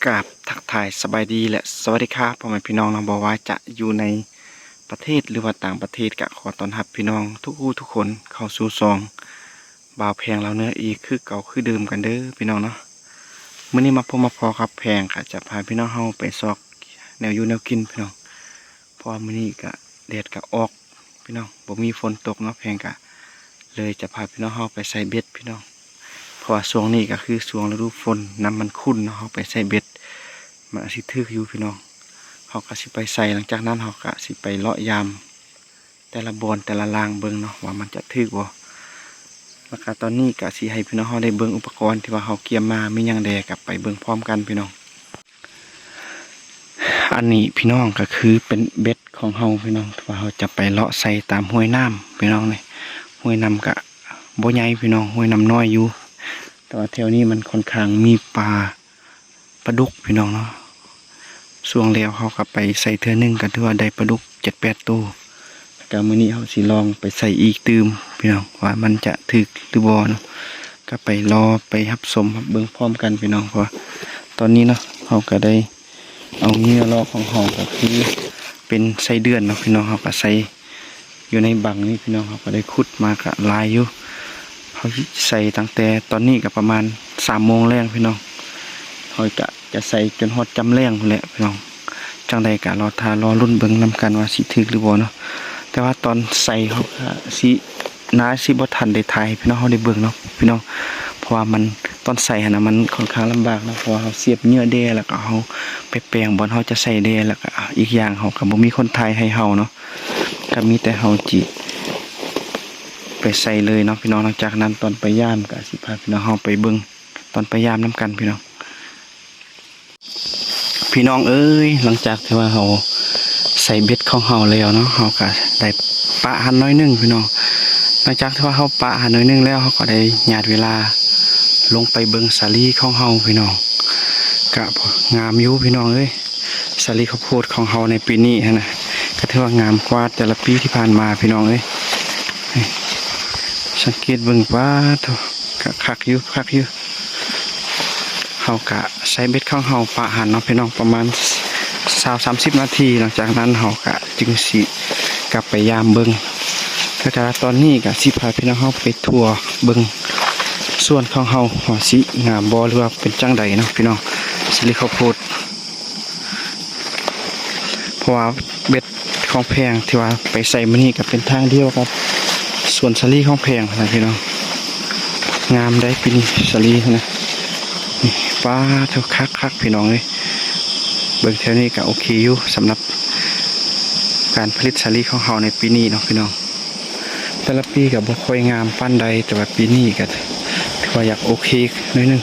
ກາບທັກທາຍສະບາຍດີ ແລະ ສະຫວັດດີຄັບ ພໍ່ແມ່ພີ່ນ້ອງເນາະ, ບໍ່ວ່າຈະຢູ່ໃນປະເທດ ຫຼືວ່າຕ່າງປະເທດ ກະຂໍຕ້ອນຮັບພີ່ນ້ອງທຸກຜູ້ທຸກຄົນເຂົ້າສູ່ຊ່ອງບ່າວແພງລາວເໜືອອີກຄືເກົ່າຄືເດີມກັນເດີພີ່ນ້ອງເນາະ. ມື້ນີ້ມາພົບມາພໍ້ກັບແພງ ກະຈະພາພີ່ນ້ອງເຮົາໄປຊອກແນວຢູ່ແນວກິນພີ່ນ້ອງ, ເພາະວ່າມື້ນີ້ກະແດດກະອອກ ພີ່ນ້ອງ ບໍ່ມີຝົນຕົກເນາະ, ແພງກະເລີຍຈະພາພີ່ນ້ອງເຮົາໄປໃສ່ເບັດພີ່ນ້ອງ. ເພາະວ່າຊ່ວງນີ້ກະຄືຊ່ວງລະດູຝົນ ນ້ຳມັນຂຸ້ນເນາະ, ເຮົາໄປໃສ່ເບັດມັນອາດຊິຖືກຢູ່ພີ່ນ້ອງ. ເຮົາກະຊິໄປໃສ່ ຫຼັງຈາກນັ້ນເຮົາກະຊິໄປເລາະຢາມແຕ່ລະບ່ອນແຕ່ລະລ່າງເບິ່ງເນາະ ວ່າມັນຈະຖືກບໍ່. ແລ້ວກະຕອນນີ້ກະຊິໃຫ້ພີ່ນ້ອງເຮົາໄດ້ເບິ່ງອຸປະກອນທີ່ວ່າເຮົາກຽມມາ ມີຫຍັງແດ່ ກະໄປເບິ່ງພ້ອມກັນພີ່ນ້ອງ. ອັນນີ້ພີ່ນ້ອງ ກະຄືເປັນເບັດຂອງເຮົາພີ່ນ້ອງ ທີ່ວ່າເຮົາຈະໄປເລາະໃສ່ຕາມຫ້ວຍນ້ຳພີ່ນ້ອງ. ນີ້ ຫ້ວຍນ້ຳກະບໍ່ໃຫຍ່ພີ່ນ້ອງ ຫ້ວຍນ້ຳນ້ອຍຢູ່, ແຕ່ວ່າແຖວນີ້ມັນຂ້ອນຂ້າງມີປາ ປາດຸກພີ່ນ້ອງເນາະ. ຊ່ວງແລ້ວເຮົາກະໄປໃສ່ເທື່ອໜຶ່ງ ກະຖືວ່າໄດ້ປາດຸກເຈັດແປດໂຕ. ແລ້ວກະມື້ນີ້ເຮົາຊິລອງໄປໃສ່ອີກຕື່ມພີ່ນ້ອງ ວ່າມັນຈະຖືກຫຼືບໍ່ເນາະ, ກະໄປລໍໄປຮັບຊົມຮັບເບິ່ງພ້ອມກັນພີ່ນ້ອງ. ເພາະວ່າຕອນນີ້ເນາະ ເຮົາກະໄດ້ເອົາເຫຍື່ອລໍ້ຂອງເຮົາ ກະຄືເປັນໄສ້ເດືອນເນາະພີ່ນ້ອງ, ເຮົາກະໃສ່ຢູ່ໃນບັງນີ້ພີ່ນ້ອງ. ເຮົາກະໄດ້ຂຸດມາກະຫຼາຍຢູ່, ເຮົາຊິໃສ່ຕັ້ງແຕ່ຕອນນີ້ກະປະມານສາມໂມງແລງພີ່ນ້ອງ. ເຮົາກະຈະໃສ່ຈົນຮອດຈ້ຳແລງພຸ້ນແຫຼະພີ່ນ້ອງ. ຈັ່ງໃດກະລໍຖ້າລໍລຸ້ນເບິ່ງນຳກັນວ່າຊິຖືກຫຼືບໍ່ເນາະ. ແຕ່ວ່າຕອນໃສ່ເຮົາກະຊິ ໜ້າຊິບໍ່ທັນໄດ້ຖ່າຍໃຫ້ພີ່ນ້ອງເຮົາໄດ້ເບິ່ງເນາະພີ່ນ້ອງ, ເພາະວ່າມັນ ຕອນໃສ່ຫັ້ນນະ ມັນຂ້ອນຂ້າງລຳບາກເນາະ, ເພາະວ່າເຮົາສຽບເຫຍື່ອແດ່ ແລ້ວກະເຮົາໄປແປງບ່ອນເຮົາຈະໃສ່ແດ່ ແລ້ວກະອີກຢ່າງເຮົາກະບໍ່ມີຄົນຖ່າຍໃຫ້ເຮົາເນາະ, ກະມີແຕ່ເຮົາຈິໄປໃສ່ເລີຍເນາະພີ່ນ້ອງ. ຫຼັງຈາກນັ້ນຕອນໄປຢາມກະຊິພາພີ່ນ້ອງເຮົາໄປເບິ່ງຕອນໄປຢາມນຳກັນພີ່ນ້ອງ. ພີ່ນ້ອງເອີຍ ຫຼັງຈາກທີ່ວ່າເຮົາໃສ່ເບັດຂອງເຮົາແລ້ວເນາະ, ເຮົາກະໄດ້ປະຫັ້ນໜ້ອຍໜຶ່ງພີ່ນ້ອງ. ຫຼັງຈາກທີ່ວ່າເຮົາປະຫັ້ນໜ້ອຍໜຶ່ງແລ້ວ ເຮົາກະໄດ້ຍາດເວລາລົງໄປເບິ່ງສາລີຂອງເຮົາພີ່ນ້ອງ. ກະງາມຢູ່ພີ່ນ້ອງເອີຍ, ສາລີເຂົ້າໂພດຂອງເຮົາໃນປີນີ້ຫັ້ນນະ ກະຖືວ່າງາມກວ່າແຕ່ລະປີທີ່ຜ່ານມາພີ່ນ້ອງເອີຍ. ນີ້ ສັງເກດເບິ່ງ ປາດໂທ້ ກະຄັກຢູ່ ຄັກຢູ່. ເຮົາກະໃສ່ເບັດຂອງເຮົາປະຫັ້ນເນາະພີ່ນ້ອງ ປະມານຊາວສາມສິບນາທີ, ຫຼັງຈາກນັ້ນເຮົາກະຈຶ່ງຊິກັບໄປຢາມເບິ່ງ. ແລ້ວກະຕອນນີ້ກະຊິພາພີ່ນ້ອງເຮົາໄປທົວເບິ່ງສວນຂອງເຮົາວ່າຊິງາມບໍ່ ຫຼືວ່າເປັນຈັ່ງໃດເນາະພີ່ນ້ອງ, ສາລີເຂົ້າໂພດ. ເພາະວ່າເບັດຂອງແພງທີ່ວ່າໄປໃສ່ມື້ນີ້ກະເປັນທາງດຽວກັບສວນສາລີຂອງແພງນະພີ່ນ້ອງ. ງາມໄດ໋ປີນີ້ສາລີນະ. ນີ້ ປາດໂທ້ ຄັກໆ ພີ່ນ້ອງເອີຍ. ເບິ່ງແຖວນີ້ກະໂອເຄຢູ່ ສຳລັບການຜະລິດສາລີຂອງເຮົາໃນປີນີ້ເນາະພີ່ນ້ອງ. ແຕ່ລະປີກະບໍ່ຄ່ອຍງາມປານໃດ ແຕ່ວ່າປີນີ້ກະຖືວ່າຢາກໂອເຄໜ້ອຍໜຶ່ງ.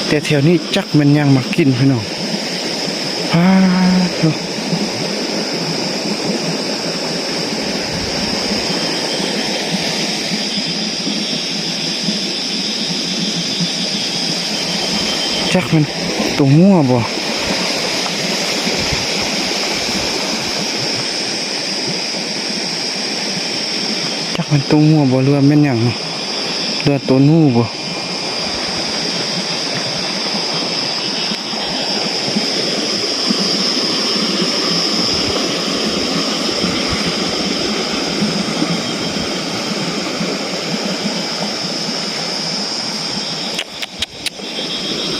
ແຕ່ແຖວນີ້ຈັກແມ່ນຫຍັງມາກິນພີ່ນ້ອງ. ປາດໂທ້ ຈັກແມ່ນໂຕງົວບໍ່? ຈັກແມ່ນໂຕງົວບໍ່ ຫຼືວ່າແມ່ນຫຍັງ ຫຼືວ່າໂຕໜູບໍ່?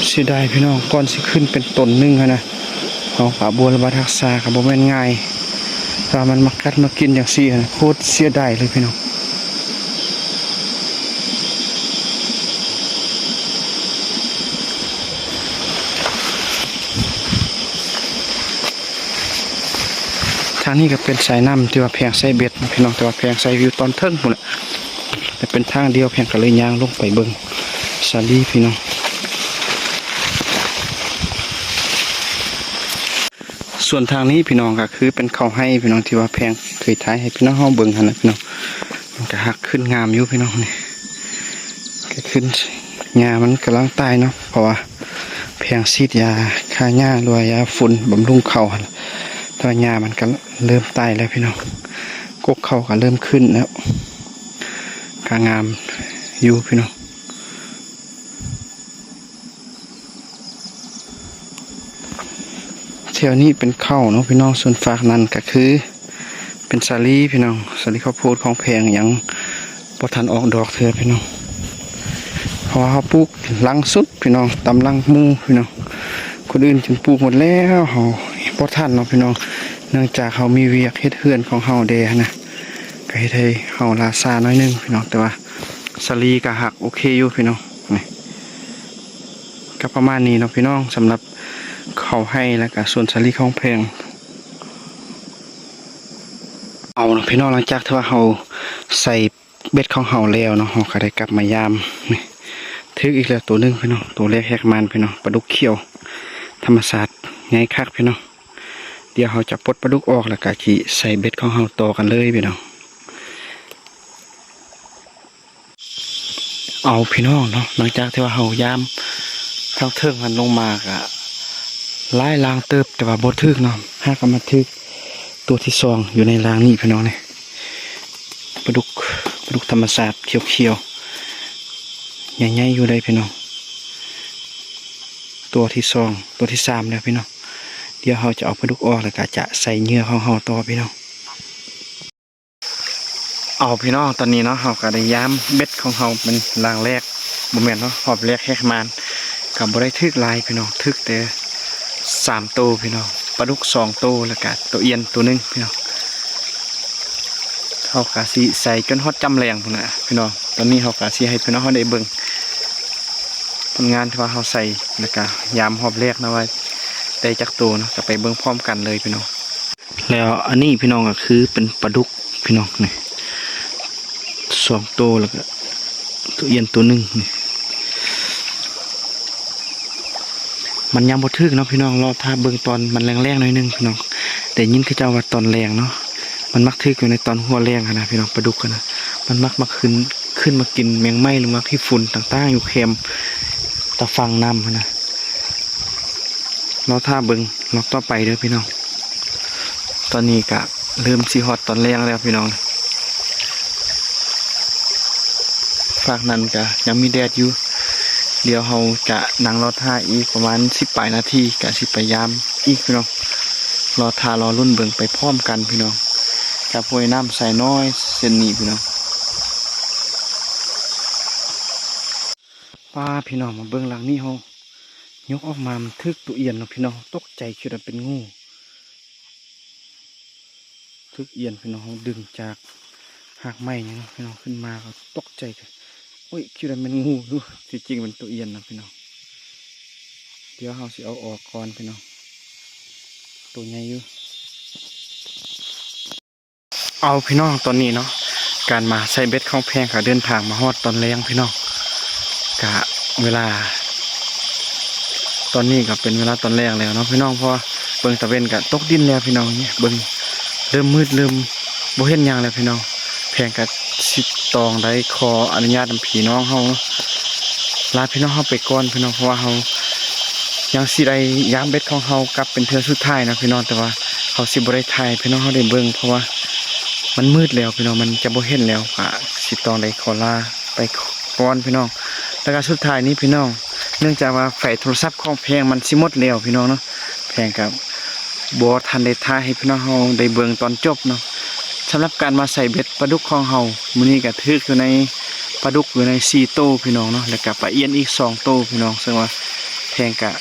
ເສຍດາຍພີ່ນ້ອງ, ກ່ອນຊິຂຶ້ນເປັນຕົ້ນໜຶ່ງຫັ້ນນະ ເຮົາກະບົວລະບັດຮັກສາກະບໍ່ແມ່ນງ່າຍ, ຖ້າມັນມາກັດມາກິນຈັ່ງຊີ້ຫັ້ນ ໂຄດເສຍດາຍເລີຍພີ່ນ້ອງ. ທາງນີ້ກະເປັນສາຍນ້ຳທີ່ວ່າແພງໃສ່ເບັດພີ່ນ້ອງ, ແຕ່ວ່າແພງໃສ່ຢູ່ຕອນເທິງພຸ້ນແຫຼະ. ແຕ່ເປັນທາງດຽວ ແພງກະເລີຍຍ່າງລົງໄປເບິ່ງສາລີພີ່ນ້ອງ. ສ່ວນທາງນີ້ພີ່ນ້ອງ ກະຄືເປັນເຂົ້າໄຮ່ພີ່ນ້ອງ ທີ່ວ່າແພງເຄີຍຖ່າຍໃຫ້ພີ່ນ້ອງເຮົາເບິ່ງຫັ້ນນະພີ່ນ້ອງ. ມັນກະຮັກຂຶ້ນງາມຢູ່ພີ່ນ້ອງ ນີ້ ກະຂຶ້ນ ຫຍ້າມັນກຳລັງຕາຍເນາະ ເພາະວ່າແພງສີດຢາຂ້າຫຍ້າ ຫຼືວ່າຢາຝຸ່ນບຳລຸງເຂົ້າຫັ້ນ, ແຕ່ວ່າຫຍ້າມັນກະເລີ່ມຕາຍແລ້ວພີ່ນ້ອງ. ກົກເຂົ້າກະເລີ່ມຂຶ້ນແລ້ວ ກະງາມຢູ່ພີ່ນ້ອງ. ແຖວນີ້ເປັນເຂົ້າເນາະພີ່ນ້ອງ, ສ່ວນຟາກນັ້ນກະຄືເປັນສາລີພີ່ນ້ອງ, ສາລີເຂົ້າໂພດຂອງແພງຍັງບໍ່ທັນອອກດອກເທື່ອພີ່ນ້ອງ, ເພາະວ່າເຮົາປູກຫຼັງສຸດພີ່ນ້ອງ, ຕາມຫຼັງໝູ່ພີ່ນ້ອງ, ຄົນອື່ນຈຶ່ງປູກໝົດແລ້ວ, ເຮົາບໍ່ທັນເນາະພີ່ນ້ອງ, ເນື່ອງຈາກເຮົາມີວຽກເຮັດເຮືອນຂອງເຮົາແດ່ຫັ້ນນະ, ກະເຮັດໃຫ້ເຮົາລ່າຊ້າໜ້ອຍໜຶ່ງພີ່ນ້ອງ, ແຕ່ວ່າສາລີກະຫາກໂອເຄຢູ່ພີ່ນ້ອງ. ນີ້ ກະປະມານນີ້ເນາະພີ່ນ້ອງ, ສຳລັບເຂົ້າໄຮ່ ແລ້ວກະສວນສາລີຂອງແພງ. ເອົາເນາະພີ່ນ້ອງ, ຫຼັງຈາກທີ່ວ່າເຮົາໃສ່ເບັດຂອງເຮົາແລ້ວເນາະ, ເຮົາກະໄດ້ກັບມາຢາມ. ນີ້ ຖືກອີກແລ້ວໂຕໜຶ່ງພີ່ນ້ອງ, ໂຕແລກແຮກມານພີ່ນ້ອງ, ປາດຸກຂຽວທຳມະຊາດໃຫຍ່ຄັກພີ່ນ້ອງ. ດຽວເຮົາຈະປົດປາດຸກອອກ ແລ້ວກະຊິໃສ່ເບັດຂອງເຮົາຕໍ່ກັນເລີຍພີ່ນ້ອງ. ເອົາພີ່ນ້ອງເນາະ, ຫຼັງຈາກທີ່ວ່າເຮົາຢາມທາງເທິງຫັ້ນລົງມາກະຫຼາຍລາງເຕີບ ແຕ່ວ່າບໍ່ຖືກເນາະ, ຫາກະມາຖືກໂຕທີສອງຢູ່ໃນລາງນີ້ພີ່ນ້ອງ. ນີ້ ປາດຸກ ປາດຸກທຳມະຊາດຂຽວໆ ໃຫຍ່ໆຢູ່ເດ້ພີ່ນ້ອງ, ໂຕທີສອງ ໂຕທີສາມແລ້ວພີ່ນ້ອງ. ດຽວເຮົາຈະເອົາປາດຸກອອກ ແລ້ວກະຈະໃສ່ເຫຍື່ອຂອງເຮົາຕໍ່ພີ່ນ້ອງ. ເອົາພີ່ນ້ອງ, ຕອນນີ້ເນາະ ເຮົາກະໄດ້ຢາມເບັດຂອງເຮົາເປັນລາງແລກ, ບໍ່ແມ່ນເນາະ, ຮອບແລກແຮກມານ, ກະບໍ່ໄດ້ຖືກຫຼາຍພີ່ນ້ອງ, ຖືກແຕ່ສາມໂຕພີ່ນ້ອງ, ປາດຸກສອງໂຕ ແລ້ວກະໂຕອຽນໂຕໜຶ່ງພີ່ນ້ອງ. ເຮົາກະຊິໃສ່ຈົນຮອດຈ້ຳແລງພຸ້ນນະພີ່ນ້ອງ. ຕອນນີ້ເຮົາກະຊິໃຫ້ພີ່ນ້ອງເຮົາໄດ້ເບິ່ງຜົນງານທີ່ວ່າເຮົາໃສ່ ແລ້ວກະຢາມຮອບແລກນະ ວ່າໄດ້ຈັກໂຕເນາະ, ກະໄປເບິ່ງພ້ອມກັນເລີຍພີ່ນ້ອງ. ແລ້ວອັນນີ້ພີ່ນ້ອງ ກະຄືເປັນປາດຸກພີ່ນ້ອງ, ນີ້ສອງໂຕ ແລ້ວກະໂຕອຽນໂຕໜຶ່ງ. ນີ້ ມັນຍັງບໍ່ຖືກເນາະພີ່ນ້ອງ, ລໍຖ້າເບິ່ງຕອນມັນແລງໆໜ້ອຍໜຶ່ງພີ່ນ້ອງ. ໄດ້ຍິນເຂົາເຈົ້າວ່າຕອນແລງເນາະ ມັນມັກຖືກຢູ່ໃນຕອນຫົວແລງຫັ້ນນະພີ່ນ້ອງ, ປາດຸກຫັ້ນນະ ມັນມັກມາຂຶ້ນ ຂຶ້ນມາກິນແມງໄມ້ ຫຼືວ່າຂີ້ຝຸ່ນຕ່າງໆຢູ່ແຄມຕາຝັ່ງນ້ຳຫັ້ນນະ. ລໍຖ້າເບິ່ງລອບຕໍ່ໄປເດີພີ່ນ້ອງ. ຕອນນີ້ກະເລີ່ມຊິຮອດຕອນແລງແລ້ວພີ່ນ້ອງ, ຟາກນັ້ນກະຍັງມີແດດຢູ່. ດຽວເຮົາຈະນັ່ງລໍຖ້າອີກປະມານສິບປາຍນາທີ ກະຊິໄປຢາມອີກພີ່ນ້ອງ. ລໍຖ້າລໍລຸ້ນເບິ່ງໄປພ້ອມກັນພີ່ນ້ອງ ກັບຫ້ວຍນ້ຳຊາຍນ້ອຍເສັ້ນນີ້ພີ່ນ້ອງ. ປ້າ ພີ່ນ້ອງ ມາເບິ່ງຫຼັງນີ້ ເຮົາຍົກອອກມາ ມັນຖືກໂຕອຽນເນາະພີ່ນ້ອງ, ຕົກໃຈ ຄິດວ່າເປັນງູ. ຖືກອຽນພີ່ນ້ອງ, ເຮົາດຶງຈາກຮາກໄມ້ນີ້ເນາະພີ່ນ້ອງ, ຂຶ້ນມາກໍຕົກໃຈ, ໂອ້ຍ ຄິດວ່າແມ່ນງູຢູ່, ທີ່ຈິງເປັນໂຕອຽນເນາະພີ່ນ້ອງ. ດຽວເຮົາຊິເອົາອອກກ່ອນພີ່ນ້ອງ, ໂຕໃຫຍ່ຢູ່. ເອົາພີ່ນ້ອງ, ຕອນນີ້ເນາະ ການມາໃສ່ເບັດຂອງແພງກະເດີນທາງມາຮອດຕອນແລງພີ່ນ້ອງ. ກະເວລາຕອນນີ້ກະເປັນເວລາຕອນແລງແລ້ວເນາະພີ່ນ້ອງ, ເພາະວ່າເບິ່ງຕາເວັນກະຕົກດິນແລ້ວພີ່ນ້ອງ. ນີ້ເບິ່ງ ເລີ່ມມືດ ເລີ່ມບໍ່ເຫັນຫຍັງແລ້ວພີ່ນ້ອງ. ແພງກະຊິຕ້ອງໄດ້ຂໍອະນຸຍາດນຳພີ່ນ້ອງເຮົາ ລາພີ່ນ້ອງເຮົາໄປກ່ອນພີ່ນ້ອງ, ເພາະວ່າເຮົາຍັງຊິໄດ້ຢາມເບັດຂອງເຮົາກັບເປັນເທື່ອສຸດທ້າຍນະພີ່ນ້ອງ. ແຕ່ວ່າເຮົາຊິບໍ່ໄດ້ຖ່າຍໃຫ້ພີ່ນ້ອງເຮົາໄດ້ເບິ່ງ ເພາະວ່າມັນມືດແລ້ວພີ່ນ້ອງ, ມັນຈະບໍ່ເຫັນແລ້ວ, ກະຊິຕ້ອງໄດ້ຂໍລາໄປກ່ອນພີ່ນ້ອງ. ແລ້ວກະສຸດທ້າຍນີ້ພີ່ນ້ອງ, ເນື່ອງຈາກວ່າໄຟໂທລະສັບຂອງແພງມັນຊິໝົດແລ້ວພີ່ນ້ອງເນາະ, ແພງກະບໍ່ທັນໄດ້ຖ່າຍໃຫ້ພີ່ນ້ອງເຮົາໄດ້ເບິ່ງຕອນຈົບເນາະ. ສຳລັບການມາໃສ່ເບັດປາດຸກຂອງເຮົາມື້ນີ້ກະຖືກຢູ່ໃນ ປາດຸກຢູ່ໃນສີ່ໂຕພີ່ນ້ອງເນາະ, ແລ້ວກະປາອຽນອີກສອງໂຕພີ່ນ້ອງ. ເຊິ່ງວ່າແພງກະ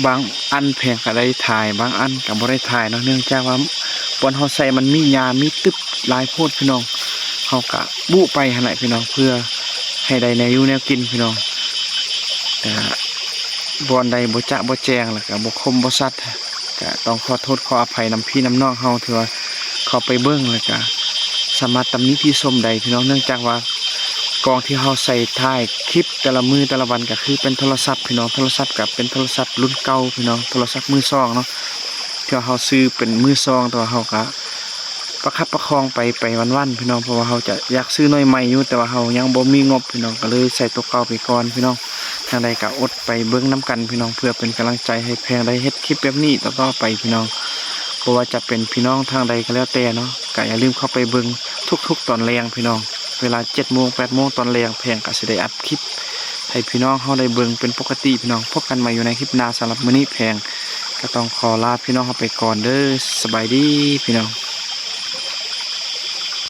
ບາງອັນແພງກະໄດ້ຖ່າຍ ບາງອັນກະບໍ່ໄດ້ຖ່າຍເນາະ, ເນື່ອງຈາກວ່າບ່ອນເຮົາໃສ່ມັນມີຫຍ້າມີຕຶບຫຼາຍໂພດພີ່ນ້ອງ. ເຮົາກະບຸໄປຫັ້ນແຫຼະພີ່ນ້ອງ ເພື່ອໃຫ້ໄດ້ແນວຢູ່ແນວກິນພີ່ນ້ອງ. ກະບ່ອນໃດບໍ່ຈະບໍ່ແຈ້ງ ແລ້ວກະບໍ່ຄົມບໍ່ຊັດ ກະຕ້ອງຂໍໂທດຂໍອະໄພນຳພີ່ນຳນ້ອງເຮົາ ທີ່ວ່າເຂົ້າໄປເບິ່ງ ແລ້ວກະສາມາດຕຳໜິຕິຊົມໄດ້ພີ່ນ້ອງ. ເນື່ອງຈາກວ່າກ້ອງທີ່ເຮົາໃຊ້ຖ່າຍຄລິບແຕ່ລະມື້ແຕ່ລະວັນ ກະຄືເປັນໂທລະສັບພີ່ນ້ອງ, ໂທລະສັບກະເປັນໂທລະສັບລຸ້ນເກົ່າພີ່ນ້ອງ, ໂທລະສັບມືສອງເນາະ, ທີ່ວ່າເຮົາຊື້ເປັນມືສອງ ແຕ່ວ່າເຮົາກະປະຄັບປະຄອງໄປ ໄປວັນໆພີ່ນ້ອງ. ເພາະວ່າເຮົາຈະຢາກຊື້ໜ້ອຍໃໝ່ຢູ່ ແຕ່ວ່າເຮົາຍັງບໍ່ມີງົບພີ່ນ້ອງ, ກະເລີຍໃຊ້ໂຕເກົ່າໄປກ່ອນພີ່ນ້ອງ. ຈັ່ງໃດກະອົດໄປເບິ່ງນຳກັນພີ່ນ້ອງ ເພື່ອເປັນກຳລັງໃຈໃຫ້ແພງໄດ້ເຮັດຄລິບແບບນີ້ຕໍ່ໆໄປພີ່ນ້ອງ. ບໍ່ວ່າຈະເປັນພີ່ນ້ອງທາງໃດກໍແລ້ວແຕ່ເນາະ ກະຢ່າລືມເຂົ້າໄປເບິ່ງທຸກໆຕອນແລງພີ່ນ້ອງ. ເວລາເຈັດໂມງ ແປດໂມງຕອນແລງ ແພງກະຊິໄດ້ອັດຄລິບໃຫ້ພີ່ນ້ອງເຮົາໄດ້ເບິ່ງເປັນປົກກະຕິພີ່ນ້ອງ. ພົບກັນໃໝ່ຢູ່ໃນຄລິບໜ້າ. ສຳລັບມື້ນີ້ແພງ ກໍຕ້ອງຂໍລາພີ່ນ້ອງເຮົາໄປກ່ອນເດີ້. ສະບາຍດີພີ່ນ້ອງ.